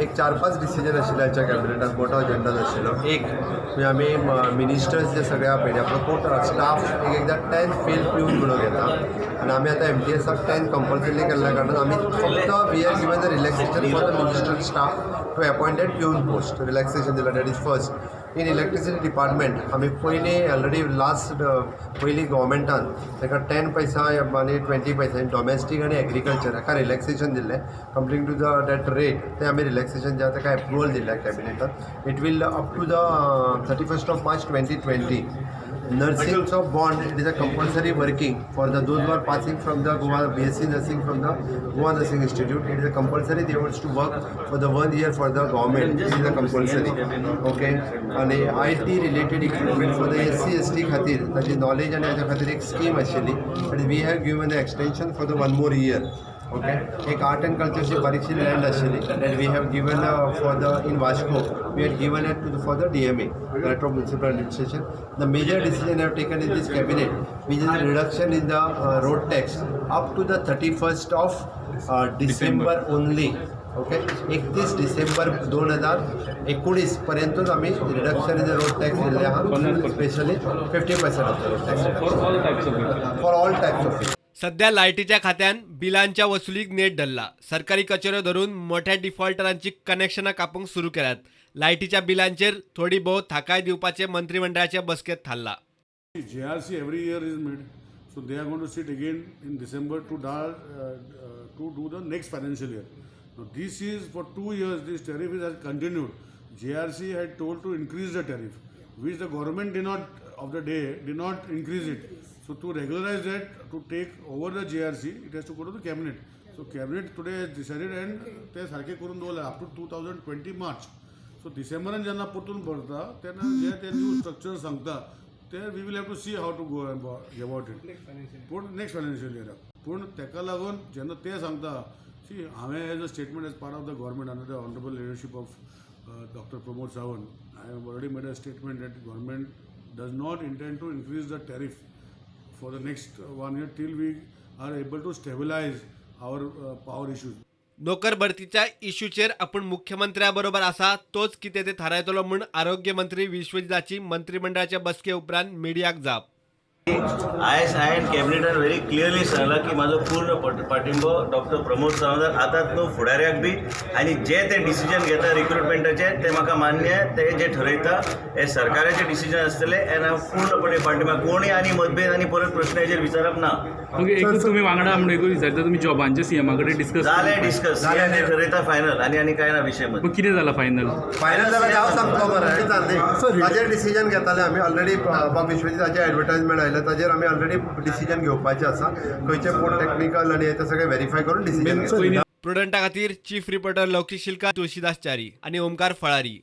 एक चार पांच डिसिजन आशिल्ले आमच्या कॅबिनेटात, मोठो अजेंडा आशिल्लो. एक म्हणजे आमी मिनिस्टर्स जे सगळे पळयले, आपलो कोण स्टाफ एक एकदां 10th fail पिवन म्हणून घेता आनी आमी आतां एमटीएसाक 10th compulsory केल्ल्या कारणान आमी फक्त we are given the relaxation for the minister staff to appointed peon post, relaxation दिला. That is first. In electricity department आमी पयलीं ऑलरेडी लास्ट पयलीं गव्हर्मेंटान ताका 10 पैसा आनी 20 पैसा डॉमेस्टीक आनी एग्रीकल्चर हाका रिलॅक्सेशन दिल्लें complete to the that rate. तें आमी रिलॅक्सेशन जे आहा ताका एप्रुवल दिल्लें कॅबिनेटान. It will up to the 31st of March 2020. नर्सिंगचो bond, it is a compulsory working for the those are passing from the Goa BSc nursing from the Goa Nursing Institute. It is a compulsory, they wants to work for the one year for the government. It is a compulsory, okay? आनी IT related equipment for the SC ST खातीर, ताची knowledge आनी हाच्या खातीर एक scheme आशिल्ली आनी we have given the extension for the one more year, okay? एक आर्ट अँड कल्चरची बारीकशी लँड आशिल्ली that we have given for the in Vasco, we had given it to for the DMA, Director of Municipal Administration. The major decision have taken in this cabinet, which is reduction in the road tax up to the 31st of December only, okay? 31 डिसेंबर 2019 पर्यंतूच आमी reduction in the road tax दिल्ले आहा, specially 50% of the road tax for all types of for all types of. सध्या लायटीच्या खात्यान बिलांच्या वसुलीक नेट धरला. सरकारी कचेऱ्यो धरून मोठ्या डिफॉल्टरांची कनेक्शनां कापूंक सुरू केल्यात. लायटीच्या बिलांचेर थोडी भोव थाकाय दिवपाचे मंत्रिमंडळाचे बसकेत थारला. JRC every year is made, so they are going to sit again in December to do the next financial year. Now this is for 2 years. This tariff is has continued. JRC had told to increase the tariff, which the government did not of the day did not increase it. So to regularize that, to take over the JRC, it has to go to the cabinet. So cabinet today has decided and ते सारखे करून दवरले up to 2020 March. So डिसेंबरान जेन्ना परतून भरता तेन्ना जे ते new structure सांगता ते we will have to see how to go about it. पूण नेक्स्ट फायनान्शियल इयराक, पूण तेका लागून जेन्ना ते सांगता, सी, हांवें as a statement, as part of the government under the honourable leadership of Doctor Pramod Sawant, I have already made a statement that government does not intend to increase the tariff for the next one year till we are able to stabilize our power issues. नोकर भरतीच्या इश्यूचेर आपूण मुख्यमंत्र्या बरोबर आसा, तोच कितें ते थारायतलो म्हूण आरोग्य मंत्री विश्वजिताची मंत्रिमंडळाच्या बसके उपरांत मिडियाक जाप. आयज हांवें कॅबिनेटान व्हेरी क्लियरली सांगलां की म्हाजो पूर्ण पाठिंबो डॉक्टर प्रमोद सावंताक, आतांच न्हू, फुडाऱ्याक बी. आनी जे ते डिसिजन घेता रिक्रुटमेंटाचे ते म्हाका मान्य. ते जे ठरयता हे सरकाराचे डिसिजन आसतले आनी हांव पूर्णपणे पाठिंबा. कोणी आनी मतभेद आनी परत प्रश्न हेजेर विचारप ना. ओके, एकूच तुमी वांगडा म्हणून एकूच विचारता, तुमी जॉबांचे सीएमा कडेन डिस्कस जालें डिस्कस. सीएम ठरयता फायनल आनी आनी कांय ना विशय मध्ये. कितें जालां फायनल? फायनल जाल्यार हांव सांगता मरे, जालें ताजेर डिसिजन घेताले आमी ऑलरेडी. बाब विश्वजीताचे एडवर्टायजमेंट आयले, ताजेर आमी ऑलरेडी डिसिजन घेवपाचें आसा. खंयचे कोण टॅक्निकल आनी हे ते सगळें व्हेरीफाय करून डिसिजन. प्रुडंटा खातीर चीफ रिपोर्टर लौकिक शिलकार, तुळशीदास च्यारी आनी ओमकार फळारी.